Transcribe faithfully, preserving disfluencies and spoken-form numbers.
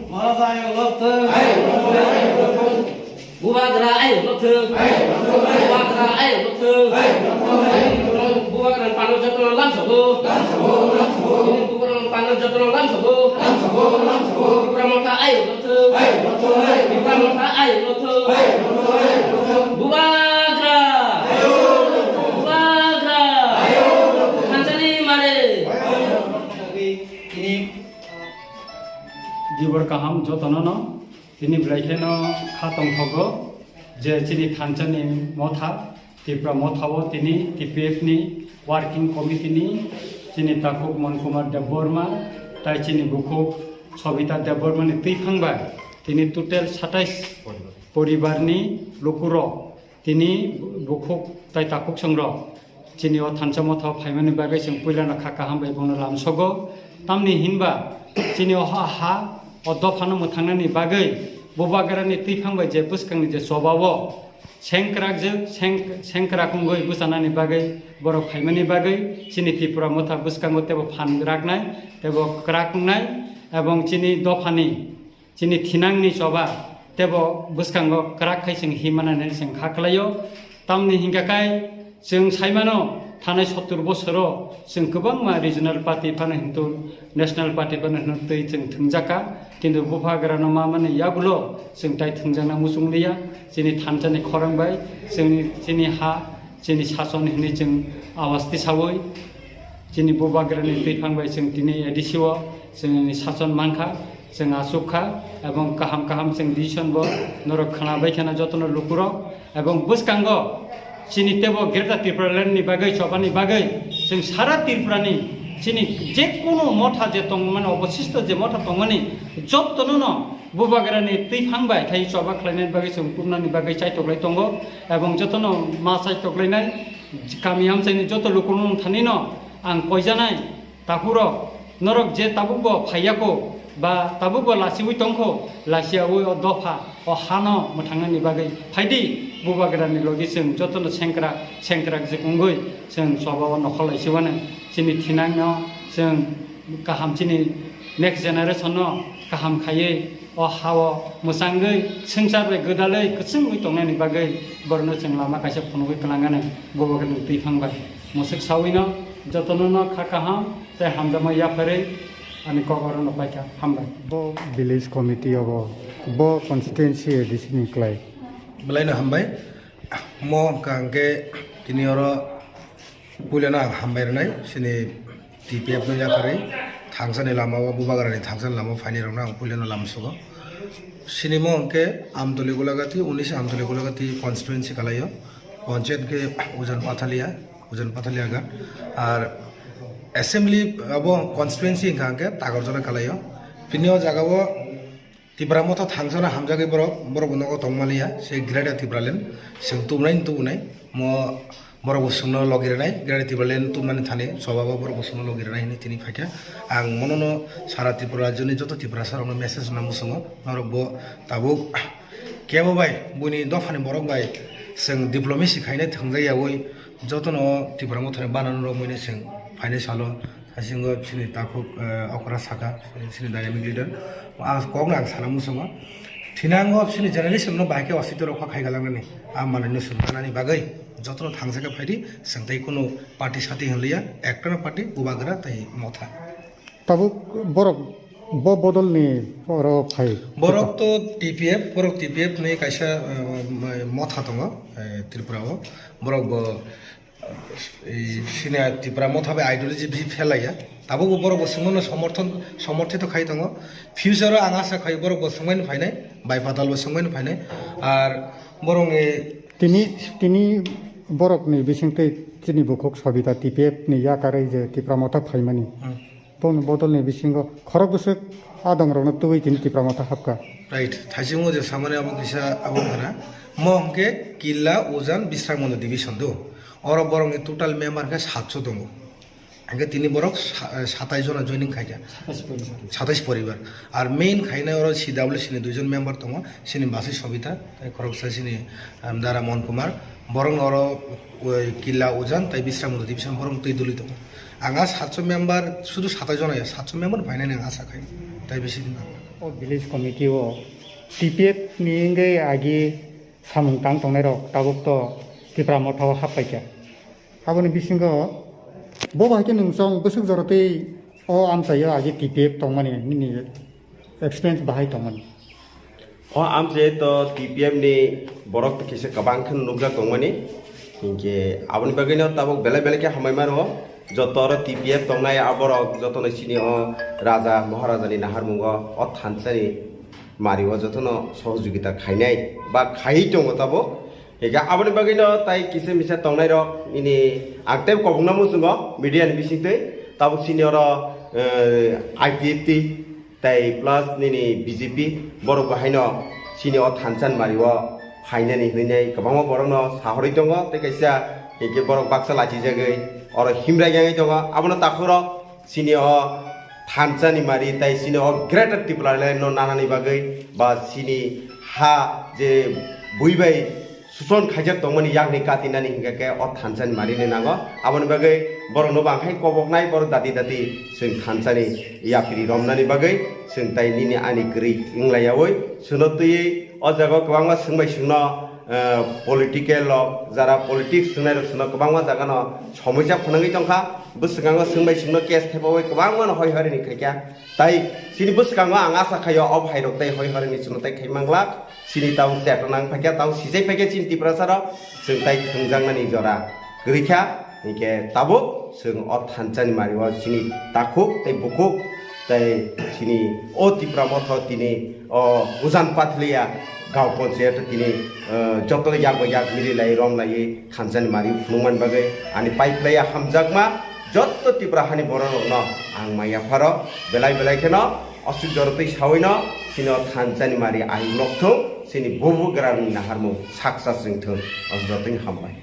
Maharaja ayok lokthwng. Bubagra ayok lokthwng. Bubagra ayok lokthwng. Bubagra pano jotono lamsogo. Bubagra pano jotono lamsogo. Tipra Motha ayok lokthwng. Tipra Motha ayok lokthwng. Bubagra. Bubagra. Thansa ni mare. Tini dibor kaham jotono no. Tini belai kheno kha tongthogo je chini thansa ni motha, Tipra Motha o tini T P F ni working committee ni chini takhuk Mon Kumar Debbarma tai chini bukhuk Sobita Debbarma ni twiphang bai tini total satais poribar ni lukurok tini bukhuk tai takhuk songrok chini o thansa motha o phaimani bagwi chwng puilano kha kaham bai bono lamsogo. Tamni hinba chini o ha, ha o dophano mwthangnani bagwi Bubagrani twiphang bai je bwskangni je choba o sengkrakjak, seng-, sengkrak wngwi bwchanani bagwi borok phaimani bagwi chini Tripura Motha bwskango teibo phan raknai, teibo kwrak wngnai, ebong chini dophani chini thinangni choba teibo bwskango kwrak khai chwng himnani chwng kha khlaio. Tamni hingkha khe chwng saimano thanai sottur bosoro chwng kwbangma regional party phano hintu national party phano hintu twi chwng thwngjakha, kintu Bubagrano ma mani yagulo chwng tai thwngjakna muchung liya. Chini thansani khorang bai chwng chini ha chini sason hinwi chwng awas tisawi chini Bubagrani twiphang bai chwng tini A D C o chwngni sason mankha, chwng achuk kha, ebong kaham kaham chwng decision bo norok khwna bai kheno jotono lukurok, ebong bwskango chini teibo Greater Tipraland ni bagwi, chobani bagwi chwng sara Tripurani chini je kunu motha je tongmani, obosisto je motha tongmani jotono no Bubagrani twiphang bai khai choba khlainani bagwi chwng tubnani bagwi chaitoklai tongo, ebong jotono ma chaitoklainai kami amchaini joto lukurok thani no ang koijanai. Takhurok, norok je tabukbo phaiyakho, ba tabukbo lasiwi tongkho, lasiyawi o dopha, o hano mwthangnani bagwi phaidi, Bubagrani logi chwng jotono sengkrak, sengkrak jik wngwi chwng choba o nokhorlai siwano, chini thinangno chwng kaham, chini next generation no kaham khaiwi o ha-o mwchangwi swngchar bai gwdalwi kwchwngwi tongnani bagwi borokno chwng lama kaisa phunugwi kwlangano Bubagrani twiphang bai. Mwswk sawino jotono no kha kaham tei hamjakma yapharwi ani kok orono paikha. Hambai. Bo village committee obo, bo constituency A D C ni klai. Belaino hambai. Mo hwnkha hwnkhe tini oro puilano ang hambai rwnai chini T P F no yapharwi thangsani lama o, Bubagrani thangsani lama o phainai rokno ang puilano lamsogo. Chini mo hwnkhe Amtoli Golagati, unis Amtoli Golagati constituency kalaio, panchayat khe Ujan Pathalia. Ujan Pathalia ga. Ar assembly abo constituency hwnkha hwnkhe Tagarjala kalaio. Bini o jaga o Tipra Motha thangsano hamjagwi borok, borok bo nogo tongmaliya, se Greater Tipraland, chwng tubunai tubunai, mo borok bo chwngno logi rwnai, Greater Tipraland tubunani thani, choba bo borok bo chwngno logi rwnai hinwi tini phaikha. Ang monono sara Tripura rajyoni joto Tiprasa rokno message rwna muchungo, norok bo tabuk kebo bai, buini dophani borok bai, chwng diplomacy khainai thwngjak yaui, jotono Tipra Mothani banano romwi chwng phainai salo, thasingo chini takhuk, eh, okra saka, chini dynamic leader. Ang kokno ang sana muchungo. Thinango chini journalist no bahai khe osito rok kha khai galangnani. A manwi no sumtanani bagwi jotono thangsa khe phaidi, chwng tei kunu party sati hinliya, ekta party Bubagra tei Motha. Tabuk borok bo bodolni oro phai. Borok to T P F, borok T P F ni kaisa, eh, motha tongo, eh, Tripura o. Borok bo, eh, sini Tripura motha bai ideology bi phelaiya. Tabuk bo borok bo chwngno somorthon, somorthito khai tongo. Future o ang asa khai borok bo chwngmani phainai, bai patal bo chwngmani phainai. Ar borokni tini, tini borokni bisingtwi chini bukhuk Sabita T P F ni yakarwi je Tipra motha phaimani. Hmm. Boni bodolni bisingo khorok bwswk adongrokno tubui tini Tipra motha hapkha. Right, thaisingo je samani abo kisa abo khana. Mo hwnkhe Killa Ujan Bisramganj division do. Oro borokni total member khe satso tongo. Hwnkhe tini borok sa-, satais jona joining khaikha. Satais poribar. Satais poribar. Ar main khainai oro C W C ni duijon member tongo. Sini bwsai Sobita, tei khoroksa sini, um, Dara Mon Kumar. Borokno oro, oi, Killa Ujan tei Bisramganj division borok twi duli tongo. Ang a satso member, sudu satai jona ya, satso member phainani ang asa khai, tai bisi din ang. O village committee o T P F ni wngwi agi samung tang tongnai rok tabuk to Tipra Motha o hap paikha. Aboni bisingo bo bai khe nwng chwng bwswk jorotwi o amchaio agi T P F tongmani nini experience bahai tongmani? O amchaio to T P F ni borok kisa kwbang khe nukjak tongmani, hinkhe aboni bagwino tabuk belai belai khe hambai mano. Joto oro T P F tongnai aborok jotono chini o raja maharaja ni naharmungo o thansani mari o jotono sohojogita khainai ba khaiwi tongo tabuk. Hinkhe aboni bagwino tai kisa misa tongnai rok nini ang tei kobokno muchungo media ni bisingtwi tabuk chini oro, eh, I P F T tei plus nini B J P borok bo haino chini o thansa ni mari o phainani hinwi kwbangma borokno sahorwi tongo tei kaisa hinkhe borok baksa lachijagwi oro himrai yangwi tongo. Abono takhuk rok chini o thansa ni mari tei chini o Greater Tipraland no nanani bagwi ba chini ha je bui bai suson khaijak tongmani yakni katinani hinkhe khe o thansani marini nango. Aboni bagwi borokno bo ang hai koboknai, borok dati dati chwng thansani yapri romnani bagwi chwng tai nini ani kwrwi wnglayaui chwngno twiwi o jaga o kwbangma swngbai swngno, eh, political rok, jara politics swngnairok chwngno kwbangma jagano somoisa phwnangwi tongkha. Bwskango swngbai swngno case thepaui kwbangmano hoi horini khaikha. Tai chini bwskango ang asa khaio o phairok tei hoi horini chwngno tai khai manglak. Chini tabuk chetna nang phaikha, tabuk sijai phaikha chini Tiprasa rok, chwng tai thwngjaknani jora kwrwi kha, hinkhe tabuk chwng o thansani mari o chini takhuk tei bukhuk tei chini o Tipra Motha tini o Ujan Pathliya gaon ponchayat tini, eh, jotono yak bai yak mili lai rom lai thansani mari phunukmani bagwi ani pai phlaiya hamjakma jotto Tipra hani borok rokno ang maya pharo belai belai kheno. Aswk jorotwi sawino chini o thansani mari ayuk lok thung, chini bubu grani naharmung saksa swrwng thung. Aswk jorotwini hambai.